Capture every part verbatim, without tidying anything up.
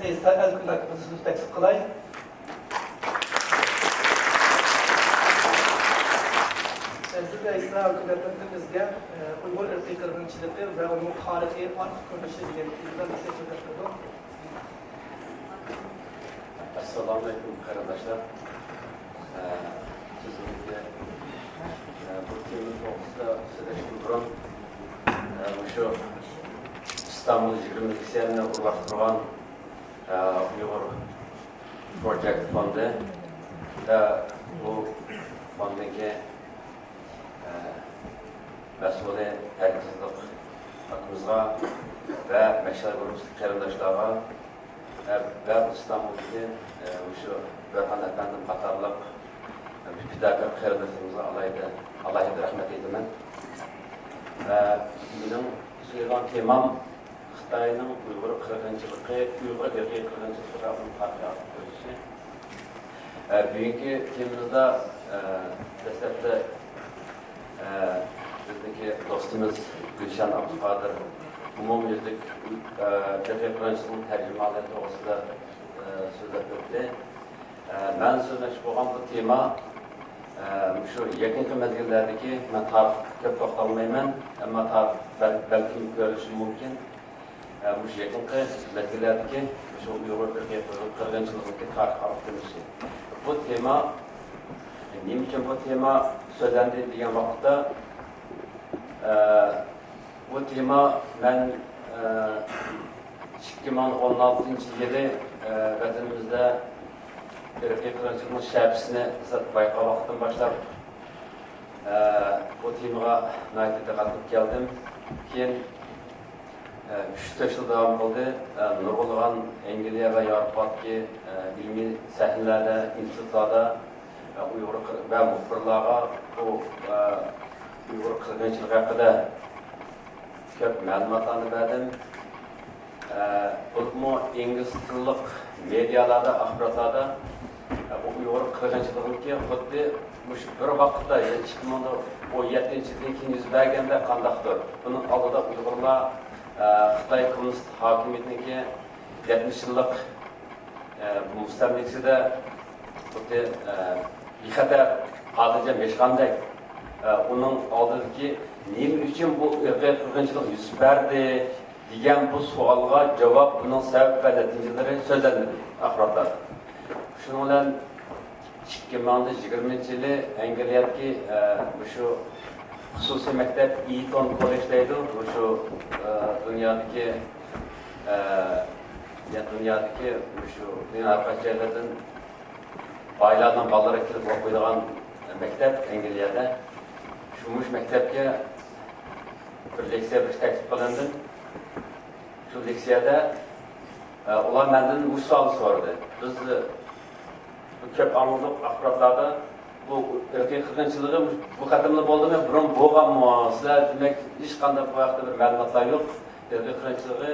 ئەيسا ئەلكۈن ھاكىمىزنى سۆز تەكلىپ قىلاي. ئەزىز ئەيسا ھاكىم ئەپەندىمىزگە، ئە، ئۇيغۇر ئىرقىي قىرغىنچىلىقى ۋە ئۇنىڭ تارىخىي ئارقا كۆرۈنۈشى دېگەن تېمىدا بىزگە سۆزلەپ بېرىدۇ. ئەسسالامۇئەلەيكۇم، قېرىنداشلار. ئە، سىزگە، ئە، بۇ تېما توغرىسىدا سۆزلەشتىن بۇرۇن، ئە، مۇشۇ ئىستانبۇل يىگىرمە لېكسىيەنى ئورۇنلاشتۇرغان، ئە، ئۇيغۇر پروجېكت فوندى ۋە بۇ فوندنىڭكى، ئە، مەسئۇلى ھەرىكەتچىلىك ھاكىمىزغا ۋە مەشئەل گۇرۇپپىسىدىكى قېرىنداشلارغا ۋە ئىستانبۇلدىكى، ئە، مۇشۇ بۆرھان ئەپەندىم قاتارلىق پىداكار قېرىنداشلىرىمىزغا ئالاھىدە، ئالاھىدە رەھمەت ئېيتىمەن. ۋە مېنىڭ سۆزلەيدىغان تېمام خىتاينىڭ ئۇيغۇر قىرغىنچىلىقى، ئۇيغۇر ئىرقىي قىرغىنچىلىقى ۋە ئۇنىڭ تارىخىي ئارقا كۆرۈنۈشى. ئە، بۈگۈنكى تېمىمىزدا، ئە، دەسلەپتە، ئە، بىزنىڭكى دوستىمىز گۈلشەن ئابدۇقادىر ئومۇميۈزلۈك، ئە، ئىرقىي قىرغىنچىلىقنىڭ تەرجىمىھالى توغرىسىدا، ئە، سۆزلەپ ئۆتتى. ئە، مەن سۆزلەمەكچى بولغان بۇ تېما، ئە، مۇشۇ يېقىنقى مەزگىللەردىكى، مەن تارىخقا كۆپ توختالمايمەن، ئەمما تارىخ بەل-، بەلكىم كۆرۈلۈشى مۇمكىن. ئە، مۇشۇ يېقىنقى مەزگىللەردىكى مۇشۇ ئۇيغۇر ئىرقىي قىرغىنچىلىقىدىكى تارىخ ئارقا كۆرۈنۈشى. بۇ تېما، نېمە ئۈچۈن بۇ تېما سۆزلەندى دېگەن ۋاقىتتا، ئە، بۇ تېما مەن، ئە، ئىككى مىڭ ئون ئالتىنچى يىلى، ئە، ۋەتىنىمىزدە ئىرقىي قىرغىنچىلىقنىڭ شەپىسىنى بايقىغان ۋاقىتتىن باشلاپ، ئە، بۇ تېمىغا ناھايىتى دىققەت قىلىپ كەلدىم. كېيىن، ئە، ئۈچ تۆت يىل داۋام قىلدى. ئە، نۇرغۇنلىغان ئەنگلىيە ۋە ياۋروپادىكى، ئە، ئىلمىي سەھنىلەردە، ئىنستىتۇتلاردا، ئە، ئۇيغۇر قىر-، ۋە مۇخبىرلارغا بۇ، ئە، ئۇيغۇر قىرغىنچىلىقى ھەققىدە كۆپ مەلۇماتلارنى بەردىم. ئە، بولۇپمۇ ئىنگلىز تىللىق مېدىيالاردا، ئاخباراتلاردا، ئە، بۇ ئۇيغۇر قىرغىنچىلىقىنىڭكى خۇددى مۇشۇ بىر ۋاقىتتا، يەنى ئىككى مىڭ ئون يەتتىنچى يىلدىن كېيىن يۈز بەرگەندە قانداقتۇر؟ بۇنىڭ ئالدىدا ئۇيغۇرلار، ئە، خىتاي كوممۇنىست ھاكىمىيىتىنىڭكى يەتمىش يىللىق، ئە، مۇستەملىكىسىدە خۇددى، ئە، بىخەتەر خاتىرجەم ياشىغاندەك، ئە، ئۇنىڭ ئالدىدىكى نېمە ئۈچۈن بۇ ئىرقىي قىرغىنچىلىق يۈز بەردى؟ دېگەن بۇ سوئالغا جاۋاب، بۇنىڭ سەۋەب ۋە نەتىجىلىرى سۆزلەنمىدى ئاخباراتلاردا. شۇنىڭ بىلەن ئىككى مىڭ يىگىرمىنچى يىلى ئەنگلىيەدىكى، ئە، مۇشۇ خۇسۇسىي مەكتەپ، ئىتون كوللېج دەيدۇ، مۇشۇ، ئە، دۇنيادىكى، ئە، يا دۇنيادىكى مۇشۇ دۇنيا ھەر قايسى جايلىرىدىن بايلارنىڭ بالىلىرى كېلىپ ئوقۇيدىغان مەكتەپ ئەنگلىيەدە. شۇ مۇشۇ مەكتەپكە بىر لېكسىيە بېرىش تەكلىپ قىلىندىم. شۇ لېكسىيەدە، ئە، ئۇلار مەندىن مۇشۇ سوئالنى سورىدى. بىز، ئە، كۆپ ئاڭلىدۇق ئاخباراتلاردا، بۇ ئىرقىي قىرغىنچىلىقى بۇ قېتىملا بولدىمۇ، بۇرۇن بولغانمۇ؟ سىلەر دېمەك ھېچقانداق بۇ ھەقتە بىر مەلۇماتلار يوق. ئىرقىي قىرغىنچىلىقى،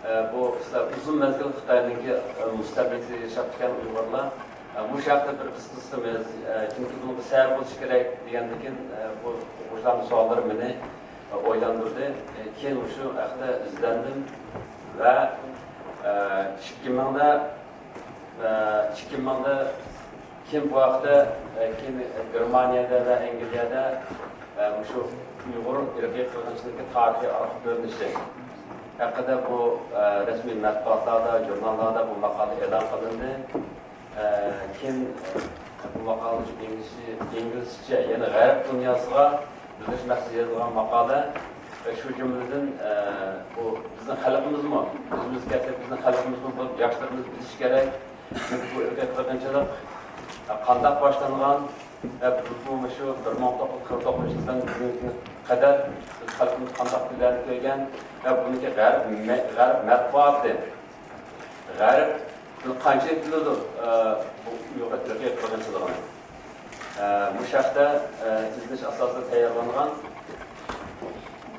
ئە، بۇ سىلەر ئۇزۇن مەزگىل خىتاينىڭكى، ئە، مۇستەملىكىسىدە ياشاپتىكەن ئۇيغۇرلار. ئە، مۇشۇ ھەقتە بىر قىسقىسى قىلىمىز، ئە، چۈنكى بۇنىڭغا سەۋەب بولۇشى كېرەك دېگەندىكىن، ئە، بۇ ئوقۇغۇچىلارنىڭ سوئاللىرى مېنى، ئە، ئويلاندۇردى. ئە، كېيىن مۇشۇ ھەقتە ئىزدەندىم ۋە، ئە، ئىككى مىڭدا، ئە، ئىككى مىڭدا كېيىن بۇ ھەقتە، ئە، كېيىن گېرمانىيەدە ۋە ئەنگلىيەدە، ئە، مۇشۇ ئۇيغۇر ئىرقىي قىرغىنچىلىقى تارىخىي ئارقا كۆرۈنۈشى ھەققىدە بۇ، ئە، رەسمىي مەتبۇئاتلاردا، ژۇرناللاردا بۇ ماقالە ئېلان قىلىندى. ئە، كېيىن، ئە، بۇ ماقالىنى ئىنگلىزچە، ئىنگلىزچە، يەنى غەرب دۇنياسىغا بىلدۈرۈش مەقسىتىدە يېزىلغان ماقالە. ئە، شۇ جۈملىدىن، ئە، بۇ بىزنىڭ خەلقىمىزمۇ، ئۆزىمىزگە كەلسەك، بىزنىڭ خەلقىمىزمۇ بۇ ياشلىرىمىز بىلىشى كېرەك. چۈنكى بۇ ئىرقىي قىرغىنچىلىق، ئە، قانداق باشلانغان، ئە، بۇ، بۇ مۇشۇ بىر مىڭ توققۇز يۈز قىرىق توققۇزىنچى يىلدىن بۈگۈنگە قەدەر بىز خەلقىمىز قانداق كۈنلەرنى كۆرگەن، ئە، بۇنىڭكى غەرب مە-، غەرب مەتبۇئاتى، غەرب بۇنى قانچىلىك بىلىدۇ، ئە، بۇ ئۇيغۇر ئىرقىي قىرغىنچىلىقىنى؟ ئە، مۇشۇ ھەقتە، ئە، ئىزدىنىش ئاساسىدا تەييارلانغان.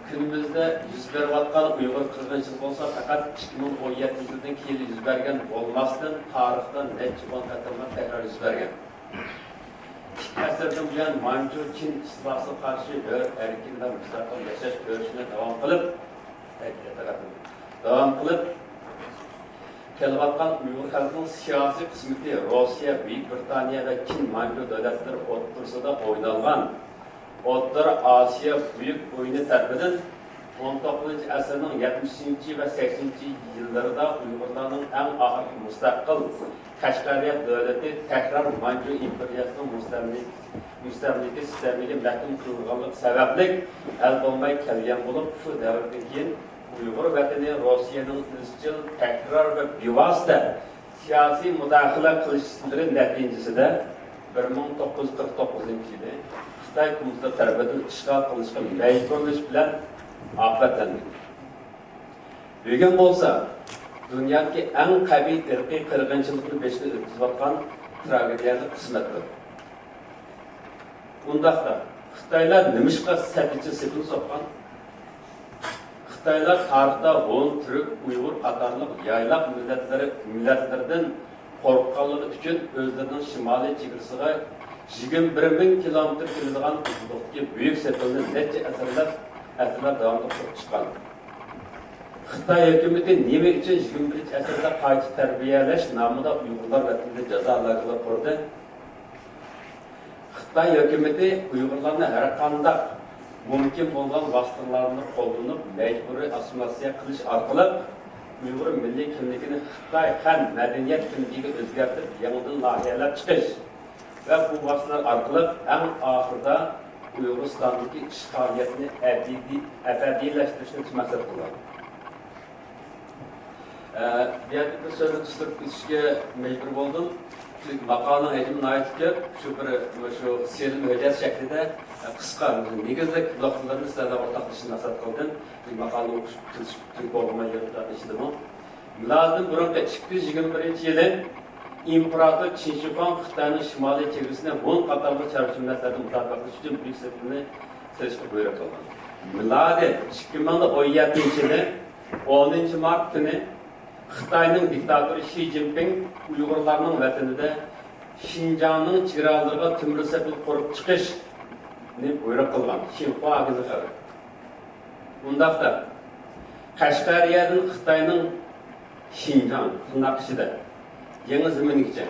كۈنىمىزدە يۈز بېرىۋاتقان ئۇيغۇر قىرغىنچىلىقى بولسا پەقەت ئىككى مىڭ ئون يەتتىنچى يىلدىن كېيىن يۈز بەرگەن بولماستىن، تارىختا نەچچە ئون قېتىملار تەكرار يۈز بەرگەن. ئىككى ئەسىردىن بۇيان مانجۇ چىن ئىستىلاسىغا قارشى ھۆر، ئەركىن ۋە مۇستەقىل ياشاش كۈرىشىنى داۋام قىلىپ، داۋام قىلىپ، كېلىۋاتقان ئۇيغۇر خەلقىنىڭ سىياسىي قىسمىتى روسىيە، بۈيۈك بىرىتانىيە ۋە چىن مانجۇ دۆلەتلىرى ئوتتۇرىسىدا ئوينالغان ئوتتۇرا ئاسىيا بۈيۈك ئويۇنى تەرىپىدىن ئون توققۇزىنچى ئەسىرنىڭ يەتمىشىنچى ۋە سەكسىنىنچى يىللىرىدا ئۇيغۇرلارنىڭ ئەڭ ئاخىرقى مۇستەقىل قەشقەرىيە دۆلىتى تەكرار مانجۇ ئىمپېرىيەسىنىڭ مۇستەملىكە، مۇستەملىكە سىستېمىگە مەھكۇم قىلىنغانلىقى سەۋەبلىك ھەل بولماي كەلگەن بولۇپ، شۇ دەۋردىن كېيىن ئۇيغۇر ۋەتىنى روسىيەنىڭ ئىزچىل، تەكرار ۋە بىۋاسىتە سىياسىي مۇداخىلە قىلىشلىرى نەتىجىسىدە بىر مىڭ توققۇز يۈز قىرىق توققۇزىنچى يىلى خىتاي كوممۇنىستلىرى تەرىپىدىن ئىشغال قىلىنىشقا مەجبۇرلىنىش بىلەن ئاپەتلەندى. بۈگۈن بولسا دۇنيادىكى ئەڭ قەبىھ ئىرقىي قىرغىنچىلىقنى بېشىدىن ئۆتكۈزۈۋاتقان تراگېدىيەلىك قىسمەتتۇر. ئۇنداقتا، خىتايلار نېمىشقا سەپىچە سېپىل سوققان؟ خىتايلار تارىختا ھون، تۈرك، ئۇيغۇر قاتارلىق يايلاق مىللەتلىرى، مىللەتلىرىدىن قورققانلىقى ئۈچۈن ئۆزلىرىنىڭ شىمالىي چېگرىسىغا يىگىرمە بىر مىڭ كىلومېتىر كېلىدىغان ئۇزۇنلۇقتىكى بۈيۈك سېپىلنى نەچچە ئەسىرلەپ، ئەسىرلەر داۋامىدا قۇرۇپ چىققان. خىتاي ھۆكۈمىتى نېمە ئۈچۈن يىگىرمە بىرىنچى ئەسىردە قايتا تەربىيەلەش نامىدا ئۇيغۇرلار ۋەتىنىدە جازا لاگېرلىرى قۇردى؟ خىتاي ھۆكۈمىتى ئۇيغۇرلارنى ھەرقانداق مۇمكىن بولغان ۋاسىتىلەرنى قوللىنىپ، مەجبۇرىي ئاسسىمىلياتسىيە قىلىش ئارقىلىق ئۇيغۇر مىللىي كىملىكىنى خىتاي خەن مەدەنىيەت كىملىكىگە ئۆزگەرتىپ، يېڭىدىن لايىھەلەپ چىقىش ۋە بۇ ۋاسىتىلەر ئارقىلىق ئەڭ ئاخىرىدا ئۇيغۇرىستاندىكى ئىشغالىيەتنى ئەبەدىي، ئەبەدىيلەشتۈرۈشنى مەقسەت قىلغان. ئە، بۇ يەردە بىر سۆزنى قىستۇرۇپ ئۆتۈشكە مەجبۇر بولدۇم. چۈنكى ماقالىنىڭ ھەجمى ناھايىتى كۆپ. شۇ بىر، شۇ سېلىنما ھۆججەت شەكلىدە، ئە، قىسقا، نېگىزلىك نۇقتىلىرىنى سىلەرلەر ئوتتاقلىشىشنى مەقسەت قىلدىم. چۈنكى ماقالىنى ئوقۇش تۈز-، تۈز بولغان يەردە ئىشلىدىمۇ. مىلادىدىن بۇرۇنقى ئىككى يۈز يىگىرمە بىرىنچى يىلى ئىمپېراتور چىن شىخۇاڭ خىتاينىڭ شىمالىي چېگرىسىنى ھون قاتارلىق چارۋىچى مىللەتلەردىن مۇداپىئە قىلىش ئۈچۈن بۈيۈك سېپىلنى سېلىشقا بۇيرۇق قىلغان. مىلادى ئىككى مىڭ ئون يەتتىنچى يىلى ئونىنچى مارت كۈنى خىتاينىڭ دىكتاتورى شى جىنپىڭ ئۇيغۇرلارنىڭ ۋەتىنىدە شىنجاڭنىڭ چېگرالىرىغا تۆمۈر سېپىل قۇرۇپ چىقىشنى بۇيرۇق قىلغان. شىنخۇا ئاگېنتلىقى خەۋىرى. ئۇنداقتا، قەشقەرىيەدىن خىتاينىڭ شىنجاڭ، تىرناق ئىچىدە، يېڭى زېمىنىگىچە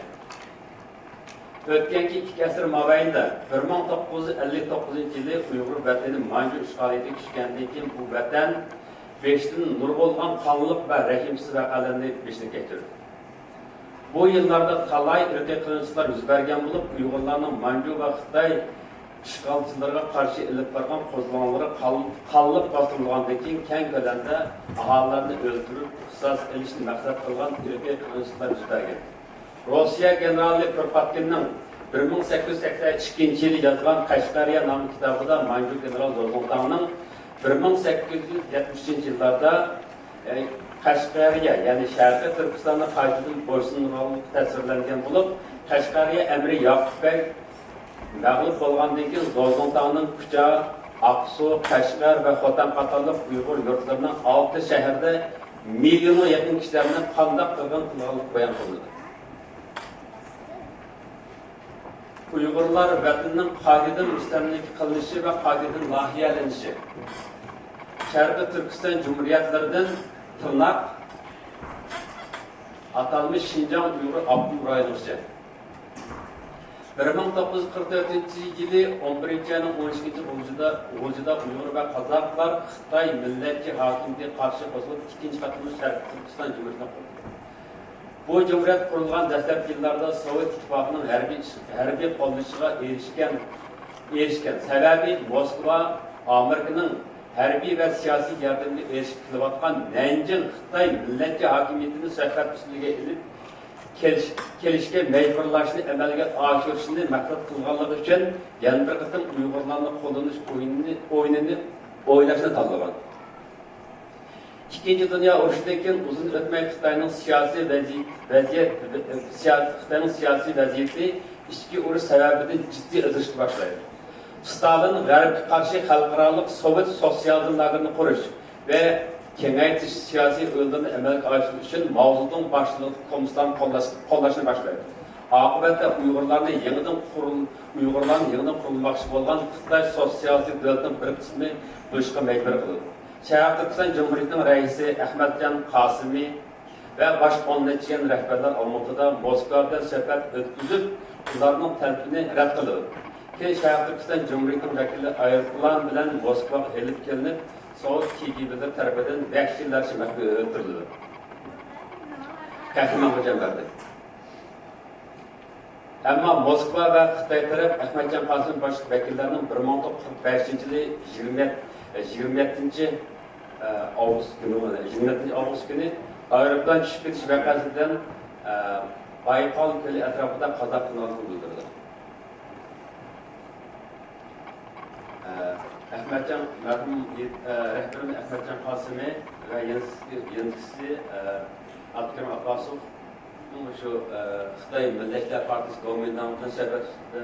ئۆتكەنكى ئىككى ئەسىر ماۋايىنىدا، بىر مىڭ توققۇز يۈز ئەللىك توققۇزىنچى يىلى ئۇيغۇر ۋەتىنى مانجۇ ئىشغالىيىتىگە چۈشكەندىن كېيىن، بۇ ۋەتەن بېشىدىن نۇرغۇنلىغان قانلىق ۋە رەھىمسىز ۋەقەلەرنى بېشىدىن كەچۈردى. بۇ يىللاردا تالاي ئىرقىي قىرغىنچىلىقلار يۈز بەرگەن بولۇپ، ئۇيغۇرلارنىڭ مانجۇ ۋە خىتاي ئىشغالچىلىرىغا قارشى ئېلىپ بارغان قوزغىلىڭلىرى قان-، قانلىق باستۇرۇلغاندىن كېيىن، كەڭ كۆلەمدە ئاھالىلەرنى ئۆلتۈرۈپ، قىساس ئېلىشنى مەقسەت قىلغان ئىرقىي قىرغىنچىلىقلار يۈز بەرگەن. روسىيە گېنېرالى كۇرپاتكىننىڭ بىر مىڭ سەككىز يۈز سەكسەن ئىككىنچى يىلى يازغان قەشقەرىيە ناملىق كىتابىدا مانجۇ گېنېرال زوزۇڭتاڭنىڭ بىر مىڭ سەككىز يۈز يەتمىش ئۈچىنچى يىللاردا، ئە، قەشقەرىيە، يەنى شەرقىي تۈركىستاننى قايتىدىن بويسۇندۇرغانلىقى تەسۋىرلەنگەن بولۇپ، قەشقەرىيە ئەمىرى ياقۇپ بەگ مەغلۇپ بولغاندىن كېيىن، زوزۇڭتاڭنىڭ كۇچا، ئاقسۇ، قەشقەر ۋە خوتەن قاتارلىق ئۇيغۇر يۇرتلىرىنىڭ ئالتە شەھىرىدە مىليونغا يېقىن كىشىلەرنى قانداق قىرغىن قىلغانلىقى بايان قىلىنىدۇ. ئۇيغۇرلار ۋەتىنىنىڭ قايتىدىن مۇستەملىكە قىلىنىشى ۋە قايتىدىن لايىھەلىنىشى، شەرقىي تۈركىستان جۇمھۇرىيەتلىرىدىن تىرناق ئاتالمىش شىنجاڭ ئۇيغۇر ئاپتونوم رايونىغىچە. بىر مىڭ توققۇز يۈز قىرىق تۆتىنچى يىلى ئون بىرىنچى ئاينىڭ ئون ئىككىنچى غۇلجىدا، غۇلجىدا ئۇيغۇر ۋە قازاقلار خىتاي مىللەتچى ھاكىمىيىتىگە قارشى قوزغىلىپ، ئىككىنچى قېتىملىق شەرقىي تۈركىستان جۇمھۇرىيىتىنى قۇردى. بۇ جۇمھۇرىيەت قۇرۇلغان دەسلەپكى يىللاردا سوۋېت ئىتتىپاقىنىڭ ھەربىي، ھەربىي قوللىشىغا ئېرىشكەن، ئېرىشكەن. سەۋەبى، موسكۋا ئامېرىكىنىڭ ھەربىي ۋە سىياسىي ياردىمىگە ئېرىشىپ كېلىۋاتقان نەنجىڭ خىتاي مىللەتچى ھاكىمىيىتىنى سۆھبەت ئۈستىلىگە ئېلىپ كېلىش-، كېلىشكە مەجبۇرلاشنى ئەمەلگە ئاشۇرۇشنى مەقسەت قىلغانلىقى ئۈچۈن، يەنە بىر قېتىم ئۇيغۇرلارنى قوللىنىش ئويۇنىنى، ئويۇنىنى ئويناشنى تاللىغان. ئىككىنچى دۇنيا ئۇرۇشىدىن كېيىن ئۇزۇن ئۆتمەي خىتاينىڭ سىياسىي ۋەزىيىتى، ۋەزىيەت، سىياسىي، خىتاينىڭ سىياسىي ۋەزىيىتى ئىچكى ئۇرۇش سەۋەبىدىن جىددىي ئېغىرلىشىشقا باشلايدۇ. ستالىن غەربكە قارشى خەلقئارالىق سوۋېت سوتسىيالىزم لاگېرىنى قۇرۇش ۋە كېڭەيتىش سىياسىي ئويلىرىنى ئەمەلگە ئاشۇرۇش ئۈچۈن ماۋزېدۇڭ باشچىلىقىدىكى كوممۇنىستلارنى قوللاش، قوللاشنى باشلايدۇ. ئاقىۋەتتە ئۇيغۇرلارنى يېڭىدىن قۇرۇل-، ئۇيغۇرلارنى يېڭىدىن قۇرۇلماقچى بولغان خىتاي سوتسىيالىستىك دۆلىتىنىڭ بىر قىسمى بولۇشقا مەجبۇر قىلىدۇ. شەرقىي تۈركىستان جۇمھۇرىيىتىنىڭ رەئىسى ئەخمەتجان قاسىمى ۋە باشقا ئون نەچچە يەنە رەھبەرلەر ئالمۇتىدا موسكۋا بىلەن سۆھبەت ئۆتكۈزۈپ، ئۇلارنىڭ تەلىپىنى رەت قىلىدۇ. كېيىن شەرقىي تۈركىستان جۇمھۇرىيىتىنىڭ ۋەكىلى ئايروپىلان بىلەن موسكۋاغا ئېلىپ كېلىنىپ، سوۋېت كىگىبلىرى تەرىپىدىن ۋەھشىيلەرچە مەھكىمىگە ئۆلتۈرۈلىدۇ. قەھرىمانغا جان بەردى. ئەمما موسكۋا ۋە خىتاي تەرەپ ئەخمەتجان قاسىم باشلىق ۋەكىللەرنىڭ بىر مىڭ توققۇز يۈز قىرىق بەشىنچى يىلى يىگىرمە، يىگىرمە يەتتىنچى ئاۋغۇست كۈنى، يىگىرمە يەتتىنچى ئاۋغۇست كۈنى ئايروپىلان چۈشۈپ كېتىش ۋەقەسى بىلەن بايقال كۆلى ئەتراپىدا قازا قىلىنغانلىقىنى بىلدۈردى. ئەخمەتجان، مەرھۇم رەھبىرىمىز ئەخمەتجان قاسىمى ۋە يېنىسكىسى، يېنىسكىسى ئابدۇكېرىم ئابباسوف مۇشۇ، ئە، خىتاي مىللەتچىلەر پارتىيىسى گومىنداڭ بىلەن سۆھبەت ئۈستىدە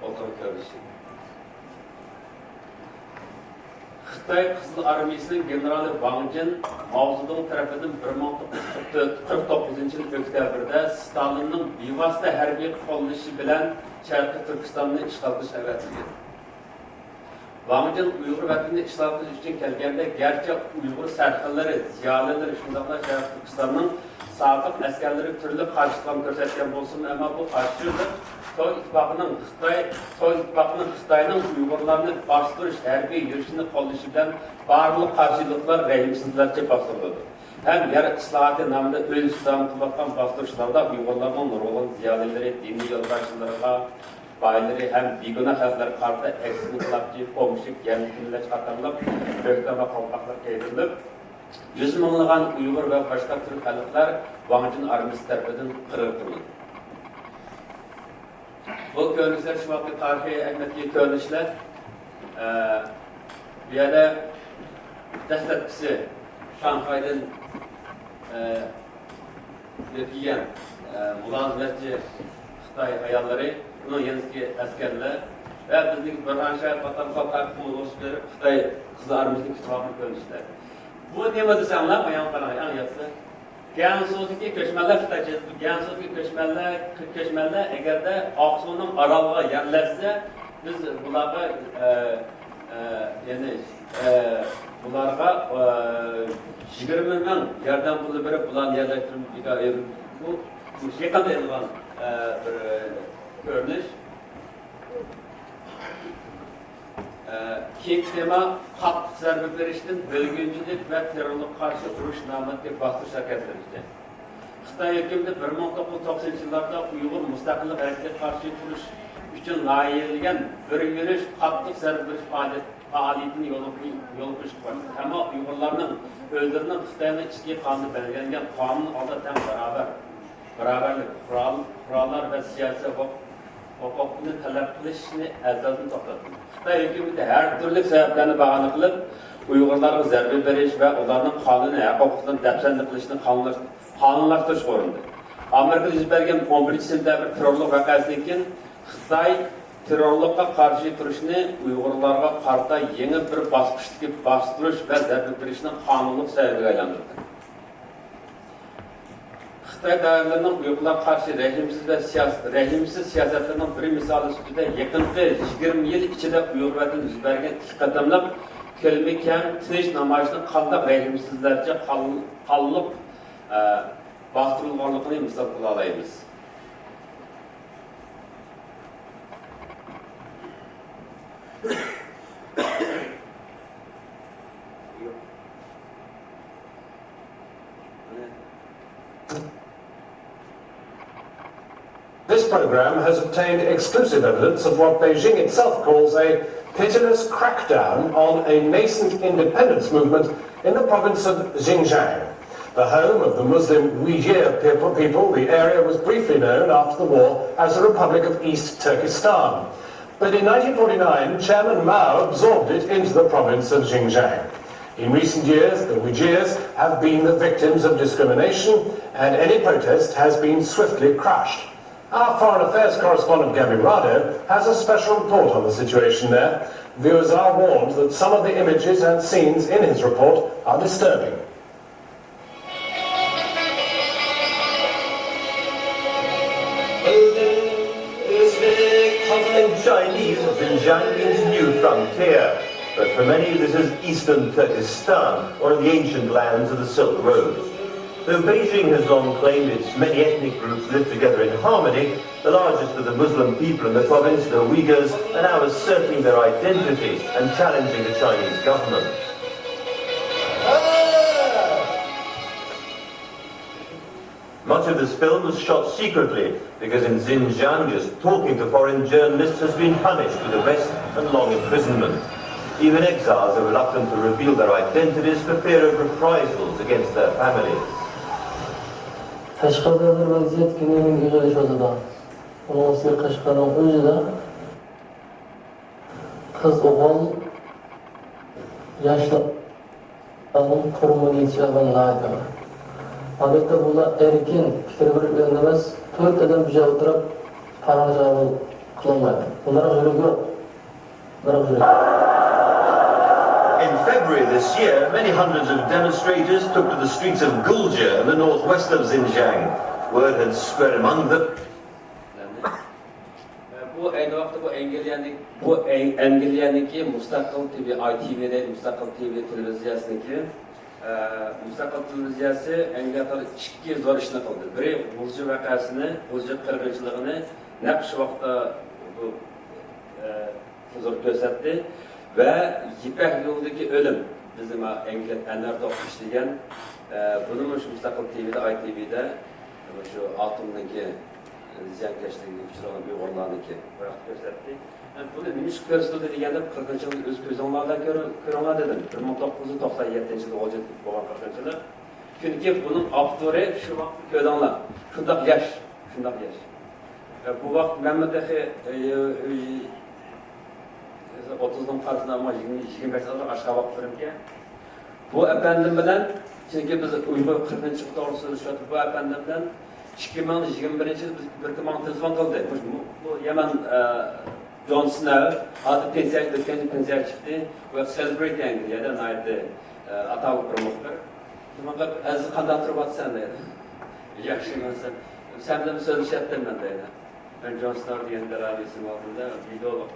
ئولتۇرغان كۆرۈنۈشى. خىتاي قىزىل ئارمىيىسىنىڭ گېنېرالى ۋاڭ جىن ماۋزېدۇڭ تەرىپىدىن بىر مىڭ توققۇز يۈز قىرىق تۆت، قىرىق توققۇزىنچى يىل ئۆكتەبىردە ستالىننىڭ بىۋاسىتە ھەربىي قوللىشى بىلەن شەرقىي تۈركىستاننى ئىشغال قىلىشقا ئەۋەتىلگەن. ۋاڭ جىن ئۇيغۇر ۋەتىنىنى ئىشغال قىلىش ئۈچۈن كەلگەندە، گەرچە ئۇيغۇر سەرخىللىرى، زىيالىيلىرى، شۇنداقلا شەرقىي تۈركىستاننىڭ سابىق ئەسكەرلىرى تۈرلۈك قارشىلىقلارنى كۆرسەتكەن بولسىمۇ، ئەمما بۇ قارشىلىق سوۋېت ئىتتىپاقىنىڭ خىتاي، سوۋېت ئىتتىپاقىنىڭ خىتاينىڭ ئۇيغۇرلارنى باستۇرۇش ھەربىي يۈرۈشىنى قوللىشى بىلەن بارلىق قارشىلىقلار رەھىمسىزلەرچە باستۇرۇلىدۇ. ھەم يەر ئىسلاھاتى نامىدا ئۈنسىز داۋام قىلىۋاتقان باستۇرۇشلاردا ئۇيغۇرلارنىڭ نۇرغۇن زىيالىيلىرى، دىنىي يولباشچىلىرىغا، بايلىرى ھەم بىگۇناھ خەلقلەرگە قارىتا ئەكسىنقىلابچى، پومېشچىك، يەرلىك مىللەتچى قاتارلىق ئۆكتەم ۋە قالپاقلار كىيدۈرۈلۈپ، يۈز مىڭلىغان ئۇيغۇر ۋە باشقا تۈرك خەلقلەر ۋاڭ جىن ئارمىيىسى تەرىپىدىن قىرغىن قىلىندى. بۇ كۆرۈنۈشلەر شۇ ۋاقىتقى تارىخىي ئەھمىيەتكە ئىگە كۆرۈنۈشلەر. ئە، بۇ يەردە دەسلەپكىسى شاڭخەيدىن، ئە، يۆتكىگەن، ئە، مۇلازىمەتچى خىتاي ئاياللىرى، ئۇنىڭ يېنىدىكى ئەسكەرلەر ۋە بىزنىڭ بۆھران شاھىت ۋاتانخوھ تارىخىمىز بولۇشى بېرىپ خىتاي قىزىل ئارمىيىسىنى كۈتۈۋالغان كۆرۈنۈشلەر. بۇ نېمە دېسەڭلار، مايان قاراڭ، ئەڭ ياخشىسى. گەنسۇدىكى كۆچمەنلەر خىتايچە يېزىلىدۇ. گەنسۇدىكى كۆچمەنلەر، كۆچمەنلەر ئەگەردە ئاقسۇنىڭ ئارالغا يەرلەشسە، بىز بۇلارغا، ئە، ئە، يەنى، ئە، بۇلارغا، ئە، يىگىرمە مىڭ ياردەم پۇلى بېرىپ، بۇلارنى يەرلەشتۈرۈپ، بۇ، بۇ يېقىندا ئېلىنغان، ئە، بىر، ئە، كۆرۈنۈش. ئە، كېيىنكى تېما قاتتىق زەربە بېرىشتىن بۆلگۈنچىلىك ۋە تېررورلۇققا قارشى ئۇرۇش نامىدىكى باستۇرۇش ھەرىكەتلىرى ئىكەن. خىتاي ھۆكۈمىتى بىر مىڭ توققۇز يۈز توقسىنىنچى يىللاردا ئۇيغۇر مۇستەقىللىق ھەرىكىتىگە قارشى تۇرۇش ئۈچۈن لايىھەلىگەن بىر يۈرۈش قاتتىق زەربە بېرىش پائالىيەت-، پائالىيىتىنى يولغا قوي-، يولغا قويۇشقا باشلىدى. ئەمما ئۇيغۇرلارنىڭ ئۆزلىرىنىڭ خىتاينىڭ ئىچكى قانۇنى بەلگىلەنگەن قانۇن ئالدىدا تەڭ باراۋەر، باراۋەرلىك، قورال-، قوراللار ۋە سىياسىي ھوقۇق ھوقۇقنى تەلەپ قىلىشنى ئەزەلدىن توختاتتى. خىتاي ھۆكۈمىتى ھەر تۈرلۈك سەۋەبلەرنى باھانە قىلىپ، ئۇيغۇرلارغا زەربە بېرىش ۋە ئۇلارنىڭ قانۇنىي ھەق-ھوقۇقلىرىنى دەپسەندە قىلىشنى قانۇنلاش-، قانۇنلاشتۇرۇشقا ئۇرۇندى. ئامېرىكىدا يۈز بەرگەن ئون بىرىنچى سېنتەبىر تېررورلۇق ۋەقەسىدىن كېيىن خىتاي تېررورلۇققا قارشى تۇرۇشنى ئۇيغۇرلارغا قارىتا يېڭى بىر باسقۇچتىكى باستۇرۇش ۋە زەربە بېرىشنىڭ قانۇنلۇق سەۋەبىگە ئايلاندۇردى. خىتاي دائىرىلىرىنىڭ ئۇيغۇرلارغا قارشى رەھىمسىز ۋە سىياس-، رەھىمسىز سىياسەتلىرىنىڭ بىر مىسالى سۈپىتىدە، يېقىنقى يىگىرمە يىل ئىچىدە ئۇيغۇر ۋەتىنىدە يۈز بەرگەن ئىككى قېتىملىق كۆلىمى كەڭ تىنچ نامايىشنىڭ قانداق رەھىمسىزلەرچە قان-، قانلىق، ئە، باستۇرۇلغانلىقىنى مىسال قىلالايمىز. This program has obtained exclusive evidence of what Beijing itself calls a pitiless crackdown on a nascent independence movement in the province of Xinjiang. The home of the Muslim Uyghur people, people, the area was briefly known after the war as the Republic of East Turkestan. But in nineteen forty-nine, Chairman Mao absorbed it into the province of Xinjiang. In recent years, the Uyghurs have been the victims of discrimination, and any protest has been swiftly crushed. Our foreign affairs correspondent Gabby Rado has a special report on the situation there. Viewers are warned that some of the images and scenes in his report are disturbing. Chinese, Xinjiang means new frontier, but for many this is Eastern Turkestan, or the ancient lands of the Silk Road. Though Beijing has long claimed its many ethnic groups live together in harmony, the largest of the Muslim people in the province, the Uyghurs, are now asserting their identity and challenging the Chinese government. Much of this film was shot secretly because in Xinjiang, just talking to foreign journalists has been punished with arrest and long imprisonment. Even exiles are reluctant to reveal their identities for fear of reprisals against their families. قەشقەردە ۋەزىيەت كۈنىدىن كۈنگە ئېغىرلىشىۋاتىدۇ. ئۇنىڭ ئۈستىگە قەشقەرنىڭ ئۆزىدە قىز-ئوغۇل، ياشلار تۇرمۇ نېچە ئەۋەل ناھايىتى. ئادەتتە بۇلار ئەركىن پىكىر بېرىپ ئۆيلىنىمىز، تۆت ئادەم بىر جايغا ئولتۇرۇپ پاراڭ-جاۋۇل قىلالمايدۇ. بۇلارغا يۈرەك يوق. بۇلارغا يۈرەك يوق. In February this year, many hundreds of demonstrators took to the streets of Gulja in the northwest of Xinjiang. Word had spread among them. بۇ ئەينى ۋاقىتتا بۇ ئەنگلىيەنىڭ، بۇ ئەي-، ئەنگلىيەنىڭكى مۇستەقىل تىۋى، ئاي تىۋى دەيدۇ، مۇستەقىل تىۋى تېلېۋىزىيەسىنىڭكى، ئە، مۇستەقىل تېلېۋىزىيەسى ئەنگلىيەدە ئىككى زور ئىشنى قىلدى. بىرى غۇلجا ۋەقەسىنى، غۇلجا قىرغىنچىلىقىنى نەق شۇ ۋاقىتتا بۇ، ئە، زور كۆرسەتتى ۋە يىپەك يولىدىكى ئۆلۈم، بىزنىڭ ئەنگلىيەدە ئەنۋەر توختى ئىشلىگەن، ئە، بۇنى مۇشۇ مۇستەقىل تىۋىدە، ئاي تىۋىدە مۇشۇ ئاتومنىڭكى زىيانكەشلىكىگە ئۇچرىغان ئۇيغۇرلارنىڭكى بۇ ھەقتە كۆرسەتتى. بۇنى نېمە ئۈچۈن كۆرسىتىدۇ دېگەندە، قىرغىنچىلىقنى ئۆز كۆز ئالدىڭلاردا كۆر-، كۆرۈڭلار دېدىم. بىر مىڭ توققۇز يۈز توقسان يەتتىنچى يىلى غۇلجىدا بولغان قىرغىنچىلىق. چۈنكى بۇنىڭ ئاپتورى شۇ ۋاقىتتا كۆردۈڭلار. شۇنداق ياش، شۇنداق ياش. بۇ ۋاقىت مەنمۇ تېخى، ئە، ئە، ئوتتۇزنىڭ قارىسىدا، ئەمما يىگىرمە، يىگىرمە بەش ئاشقان ۋاقىتلىرىمكەن. بۇ ئەپەندىم بىلەن، چۈنكى بىز ئۇيغۇر قىرغىنچىلىقى توغرىسىدا سۆزلىشىۋاتىمىز. بۇ ئەپەندىم بىلەن ئىككى مىڭ يىگىرمە بىرىنچى يىلى بىز بىر كۈن ماڭا تېلېفون قىلدى. مۇشۇ، بۇ، بۇ يامان، ئە، جون سنو، ھازىر پېنسىيەگە، ئۆتكەن يىل پېنسىيەگە چىقتى. بۇ سېلېبرىتى ئەنگلىيەدە ناھايىتى، ئە، ئاتاقلىق بىر مۇخبىر. ماڭا، ئەزىز، قانداق تۇرۇۋاتىسەن دەيدۇ. ياخشىمەن سەن. سەن بىلەن سۆزلىشەتتىم مەن دەيدۇ. مەن جون سنو دېگەن دەرھال ئېسىمگە ئالدىم-دە، ۋىدېئولۇق.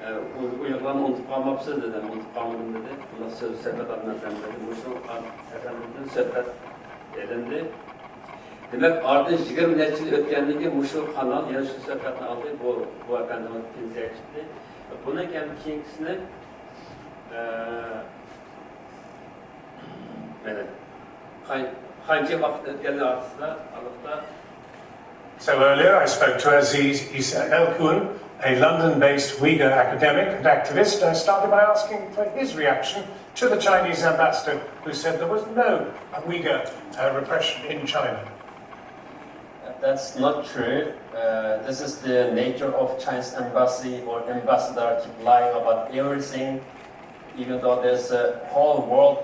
ئە، ئۇ-، ئۇيغۇرلارنى ئۇنتۇپ قالماپسىز دېدىم. ئۇنتۇپ قالمىدىم دېدى. بۇنداق سۆز، سۆھبەت ئاتماسام دېدى. مۇشۇ ئەپەندىدىن سۆھبەت ئېلىندى. دېمەك، ئارىدىن يىگىرمە نەچچە يىل ئۆتكەندىن كېيىن مۇشۇ قانال يەنە شۇ سۆھبەتنى ئالدى. بۇ، بۇ ئەپەندىمىز پېنسىيەگە چىقتى. بۇنىڭ كەينى-، كېيىنكىسىنى، ئە، مانا، قان-، قانچە ۋاقىت ئۆتكەندىن ئارقىسىدا، ئارىلىقتا. So earlier I spoke to Aziz Issa Elkun, a London-based Uyghur academic and activist, and I started by asking for his reaction to the Chinese ambassador, who said there was no Uyghur, uh, repression in China. That's not true. Uh, this is the nature of Chinese embassy or ambassador, keep lying about everything, even though there's a whole world,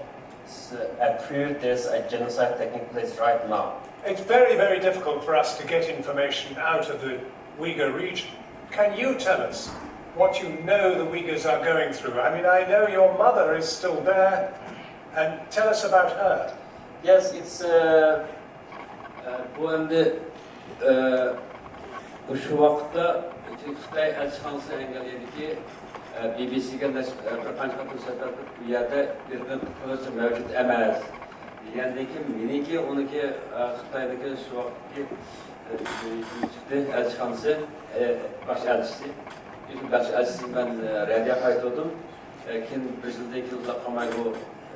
uh, approved there's a genocide taking place right now. It's very, very difficult for us to get information out of the Uyghur region. Can you tell us what you know the Uyghurs are going through? I mean, I know your mother is still there, and tell us about her. Yes, it's, uh, ئە، بۇ ئەمدى، ئە، مۇشۇ ۋاقىتتا خىتاي ئەلچىخانىسى ئەنگلىيەدىكى، ئە، بى بى سىگە نەش-، ئە، بىر قانچە قېتىم سۆھبەت قىلىپ، بۇ يەردە ئىرقىي قىرغىنچىلىق مەۋجۇت ئەمەس دېگەندىن كېيىن، مېنىڭكى، ئۇنىڭكى، ئە، خىتايدىكى شۇ ۋاقىتتىكى، ئە، چىقتى ئەلچىخانىسى، ئە، باش ئەلچىسى. باش ئەلچىسىگە مەن، ئە، رەددىيە قايتۇردۇم. ئە، كېيىن بىر يىلدىن كېيىن ئۇزاق قالماي بۇ،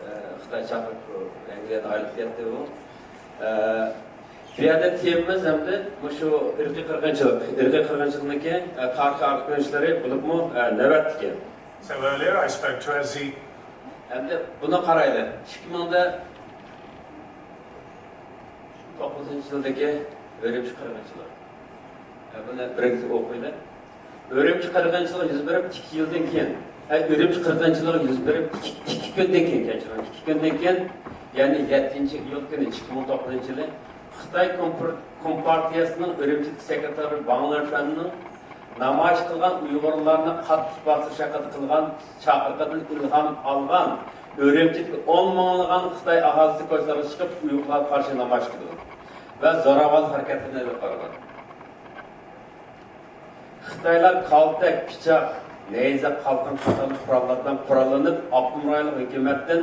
ئە، خىتاي چاقىرىپ، ئەنگلىيەدىن ئايرىلىپ كەتتى ئۇ. ئە، بۇ يەردە تېمىمىز ئەمدى مۇشۇ ئىرقىي قىرغىنچىلىق، ئىرقىي قىرغىنچىلىقنىڭكى، ئە، تارىخىي ئارقا كۆرۈنۈشلىرى بولۇپمۇ، ئە، نۆۋەتتىكى. So earlier I spoke to Aziz. ئەمدى بۇنى قارايلى. ئىككى مىڭ توققۇزىنچى يىلدىكى ئۈرۈمچى قىرغىنچىلىق. ئە، بۇنى بىرىنچى ئوقۇيلى. ئۈرۈمچى قىرغىنچىلىقى يۈز بېرىپ ئىككى يىلدىن كېيىن، ئە، ئۈرۈمچى قىرغىنچىلىقى يۈز بېرىپ ئىككى، ئىككى كۈندىن كېيىن، كەچۈرۈڭ، ئىككى كۈندىن كېيىن، يەنى يەتتىنچى ئىيۇل كۈنى ئىككى مىڭ توققۇزىنچى يىلى خىتاي كومپار-، كومپارتىيەسىنىڭ ئۈرۈمچىدىكى سېكرېتارى ۋاڭ لېنشۈەننىڭ نامايىش قىلغان ئۇيغۇرلارنى قاتتىق باستۇرۇش ھەققىدە قىلغان چاقىرىقىدىن ئىلھام ئالغان ئۈرۈمچىدىكى ئون مىڭلىغان خىتاي ئاھالىسى كوچىلارغا چىقىپ، ئۇيغۇرلارغا قارشى نامايىش قىلىدۇ ۋە زوراۋانلىق ھەرىكەتلىرىنى ئېلىپ بارىدۇ. خىتايلار كالتەك، پىچاق، نەيزە، قالقان قاتارلىق قوراللار بىلەن قوراللىنىپ، ئاپتونوم رايونلۇق ھۆكۈمەتتىن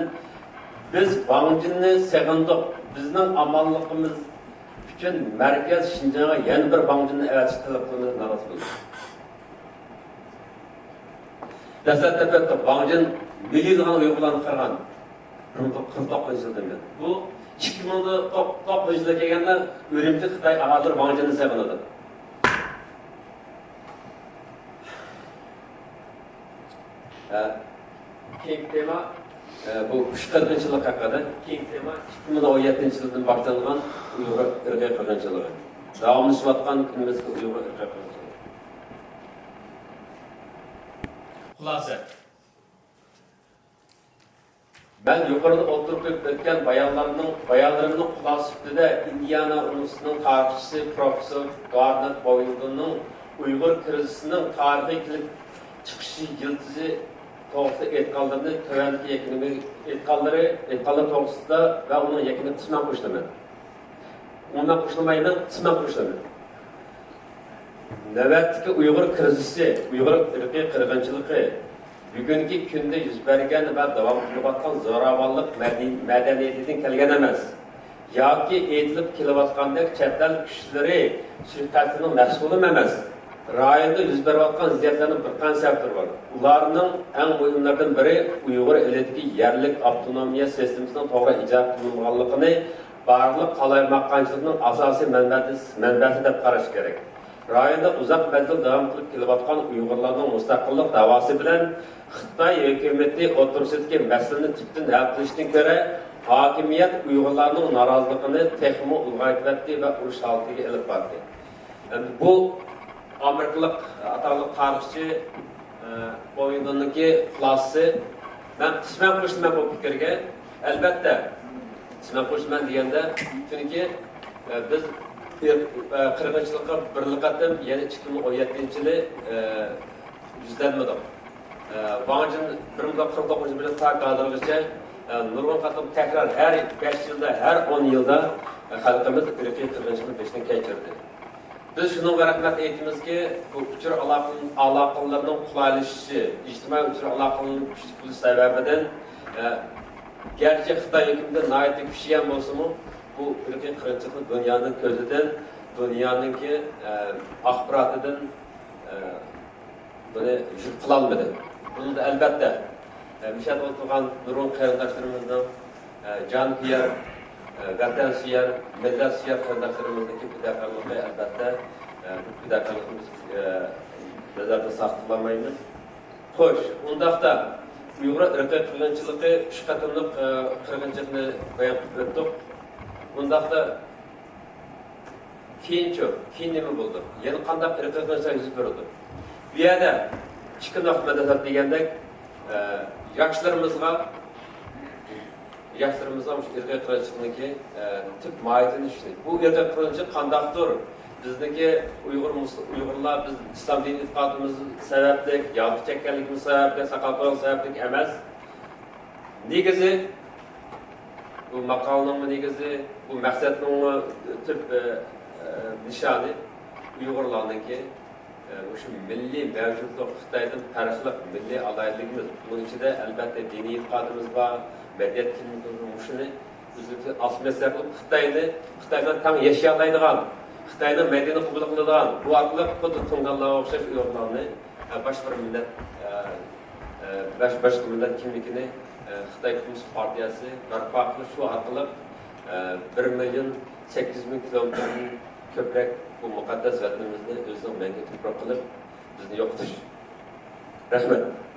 «بىز ۋاڭ جىننى سېغىندۇق، بىزنىڭ ئامانلىقىمىز ئۈچۈن مەركەز شىنجاڭغا يەنە بىر ۋاڭجىننى ئەۋەتىشنى تەلەپ قىلىمىز، نارازى بولدۇق. دەسلەپتە بىر ۋاڭجىن مىليونلىغان ئۇيغۇرلارنى قىرغان. قىرىق توققۇزىنچى يىلدىن بېرى. بۇ ئىككى مىڭ توققۇزىنچى يىلغا كەلگەندە ئۈرۈمچى خىتاي ھازىر ۋاڭجىننى سېغىنىدۇ. ھە. كېيىنكى تېما، ئە، بۇ ئۈچ قىرىقىنچى يىللىق ھەققىدە. كېيىنكى تېما ئىككى مىڭ ئون يەتتىنچى يىلدىن باشلانغان ئۇيغۇر ئىرقىي قىرغىنچىلىقى. داۋاملىشىۋاتقان كۈنىمىزدىكى ئۇيغۇر ئىرقىي قىرغىنچىلىقى. خۇلاسە. مەن يۇقىرىدا ئوتتۇرىغا قويۇپ ئۆتكەن بايانلارنىڭ، بايانلىرىمنىڭ خۇلاسىسى سۈپىتىدە ئىندىئانا ئۇنىۋېرسىتېتىنىڭ تارىخچىسى پروفېسسور گارنېت بوۋىنگتوننىڭ ئۇيغۇر كىرىزىسىنىڭ تارىخىي كېلىپ چىقىش يىلتىزى توغرىسىدا ئېيتقانلىرىنى تۆۋەندىكى يەكۈنىمە ئېيتقانلىرى، ئېيتقانلىرى توغرىسىدا ۋە ئۇنىڭ يەكۈنىگە قىسمەن قوشۇلىمەن. ئۇنىڭ قوشۇلمايمەن، قىسمەن قوشۇلىمەن. نۆۋەتتىكى ئۇيغۇر كىرىزىسى، ئۇيغۇر ئىرقىي قىرغىنچىلىقى بۈگۈنكى كۈندە يۈز بەرگەن ۋە داۋام قىلىۋاتقان زوراۋانلىق مەدەن-، مەدەنىيىتىدىن كەلگەن ئەمەس. ياكى ئېيتىلىپ كېلىۋاتقاندەك چەت ئەل كۈچلىرى سۇيىقەستىنىڭ مەھسۇلىمۇ ئەمەس. رايوندا يۈز بېرىۋاتقان زىددىيەتلەرنىڭ بىر قانچە سەۋەبلىرى بار. ئۇلارنىڭ ئەڭ مۇھىملىرىدىن بىرى ئۇيغۇر ئېلىدىكى يەرلىك ئاپتونومىيە سىستېمىسىنىڭ توغرا ئىجرا قىلىنمىغانلىقىنى بارلىق قالايمىقانچىلىقنىڭ ئاساسىي مەنبەسى، مەنبەسى دەپ قاراش كېرەك. رايوندا ئۇزاق مەزگىل داۋام قىلىپ كېلىۋاتقان ئۇيغۇرلارنىڭ مۇستەقىللىق دەۋاسى بىلەن خىتاي ھۆكۈمىتى ئوتتۇرىسىدىكى مەسىلىنى تۈپتىن ھەل قىلىشتىن كۆرە، ھاكىمىيەت ئۇيغۇرلارنىڭ نارازىلىقىنى تېخىمۇ ئۇلغايتىۋەتتى ۋە ئۇرۇش ھالىتىگە ئېلىپ باردى. ئەمدى بۇ ئامېرىكىلىق ئاتاقلىق تارىخچى، ئە، بوۋىنگتوننىڭكى خۇلاسىسى. مەن قىسمەن قوشۇلىمەن بۇ پىكىرگە. ئەلۋەتتە، قىسمەن قوشۇلىمەن دېگەندە، چۈنكى، ئە، بىز بىر، ئە، قىرغىنچىلىققا بىرلا قېتىم، يەنى ئىككى مىڭ ئون يەتتىنچى يىلى، ئە، يۈزلەنمىدۇق. ئە، ۋاڭجىن بىر مىڭ توققۇز يۈز قىرىق توققۇزىنچى يىلى تا ھازىرغىچە، ئە، نۇرغۇن قېتىم تەكرار ھەر بەش يىلدا، ھەر ئون يىلدا، ئە، خەلقىمىز ئىرقىي قىرغىنچىلىقنى بېشىدىن كەچۈردى. بىز شۇنىڭغا رەھمەت ئېيتىمىزكى، بۇ ئۇچۇر ئالاقە-، ئالاقىلىرىنىڭ قولايلىشىشى، ئىجتىمائىي ئۇچۇر ئالاقىلىرىنىڭ كۈچلۈك بولۇشى سەۋەبىدىن، ئە، گەرچە خىتاي ھۆكۈمىتى ناھايىتى كۈچىگەن بولسىمۇ، بۇ ئىرقىي قىرغىنچىلىقنى دۇنيانىڭ كۆزىدىن، دۇنيانىڭكى، ئە، ئاخباراتىدىن، ئە، بۇنى يوشۇرۇپ قىلالمىدى. بۇنىڭدا ئەلۋەتتە، ئە، مۇشۇ يەردە ئولتۇرغان نۇرغۇن قېرىنداشلىرىمىزنىڭ، ئە، جانپىيار، ئە، ۋەتەنسۆيەر، مىللەتسۆيەر قېرىنداشلىرىمىزنىڭكى پىداكارلىقى ئەلۋەتتە، ئە، بۇ پىداكارلىقىمىز، ئە، نەزەردىن ساقىت قىلالمايمىز. خوش، ئۇنداقتا ئۇيغۇر ئىرقىي قىرغىنچىلىقى ئۈچ قېتىملىق، ئە، قىرغىنچىلىقنى بايان قىلىپ ئۆتتۇق. ئۇنداقتا كېيىنچۇ؟ كېيىن نېمە بولىدۇ؟ يەنە قانداق ئىرقىي قىرغىنچىلىق يۈز بېرىدۇ؟ بۇ يەردە ئىككى نۇقتا مەسىلە دېگەندەك، ئە، ياشلىرىمىزغا، ياشلىرىمىزغا مۇشۇ ئىرقىي قىرغىنچىلىقنىڭكى، ئە، تۈپ ماھىيىتىنى چۈشىنىش. بۇ ئىرقىي قىرغىنچىلىق قانداقتۇر؟ بىزنىڭكى ئۇيغۇر مۇس-، ئۇيغۇرلار بىز ئىسلام دىنىي ئېتىقادىمىز سەۋەبلىك، ياغلىق چەككەنلىكىمىز سەۋەبلىك، ساقال-توراق سەۋەبلىك ئەمەس. نېگىزى، بۇ ماقالىنىڭمۇ نېگىزى، بۇ مەقسەتنىڭمۇ تۈپ، ئە، ئە، نىشانى ئۇيغۇرلارنىڭكى، ئە، مۇشۇ مىللىي مەۋجۇتلۇق، خىتايدىن پەرقلىق مىللىي ئالاھىدىلىكىمىز، بۇنىڭ ئىچىدە ئەلۋەتتە دىنىي ئېتىقادىمىز بار، مەدەنىيەت كىملىكىمىز، مۇشۇنى ئۆزىمىزگە ئاسسىمىلياتسىيە قىلىپ، خىتاينى، خىتاي بىلەن تەڭ ياشىيالايدىغان، خىتاينىڭ مەدەنىيىتىنى قوبۇل قىلىدىغان، بۇ ئارقىلىق خۇددى تۇڭگانلارغا ئوخشاش ئۇيغۇرلارنى، ئە، باشقا بىر مىللەت، ئە، ئە، باش-، باشقا مىللەت كىملىكىنى، ئە، خىتاي كوممۇنىست پارتىيەسى بەرپا قىلىش، شۇ ئارقىلىق، ئە، بىر مىليون سەككىز يۈز مىڭ كىلومېتىردىن كۆپرەك بۇ مۇقەددەس ۋەتىنىمىزنى ئۆزىنىڭ مەڭگۈ تۇپراق قىلىپ، بىزنى يوقىتىش. رەھمەت.